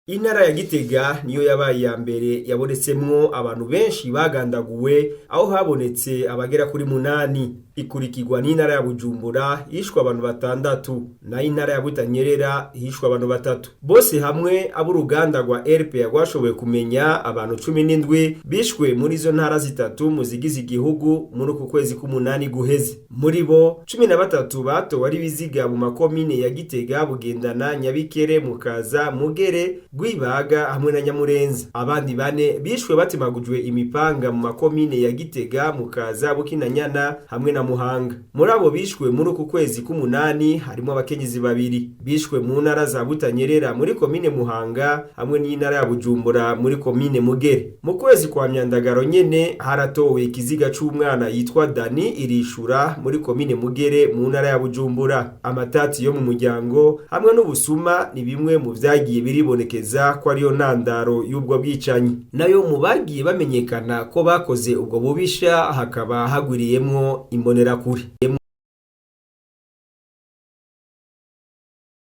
Intara ya Gitega niyo yabaye iya mbere yabonetsemwo abantu benshi bagandaguwe, aho habonetse abagera kuri 8. Ikurikirwa n'intara ya Bujumbura hishwe abantu 6, nayo intara ya Butanyerera hishwe abantu 3. Bose hamwe ab'uruganda rwa RPA rwashoboye kumenya abantu 17 bishwe muri izo ntara zitatu mu zigize igihugu muri uku kwezi k'umunani guheze. Muri bo 13 batowe ari ibiziga mu makomine ya Gitega, Bugendana, Nyabikere, Mukaza, Mugere, Rwibaga hamwe na Nyamurenza. Abandi 4 bishwe batemagujwe imipanga mu makomine ya Gitega, Mukaza, Bukinanyana hamwe na Muhanga. Muri abo bishwe muri uku kwezi k'umunani harimo abakenyezi 2 bishwe mu ntara za Butanyerera muri komine Muhanga hamwe n'intara ya Bujumbura muri komine Mugere. Mu kwezi kwa Myandagaro nyene haratowe ikiziga c'umwana yitwa Dani Irishura muri komine Mugere mu ntara ya Bujumbura. Amatati yo mu muryango hamwe n'ubusuma ni bimwe mu vyagiye biribonekeza ko ariyo ntandaro y'ubwo bwicanyi. Nayo mu bagiye bamenyekana ko bakoze ubwo bubisha hakaba hagwiriyemwo imbonerakure.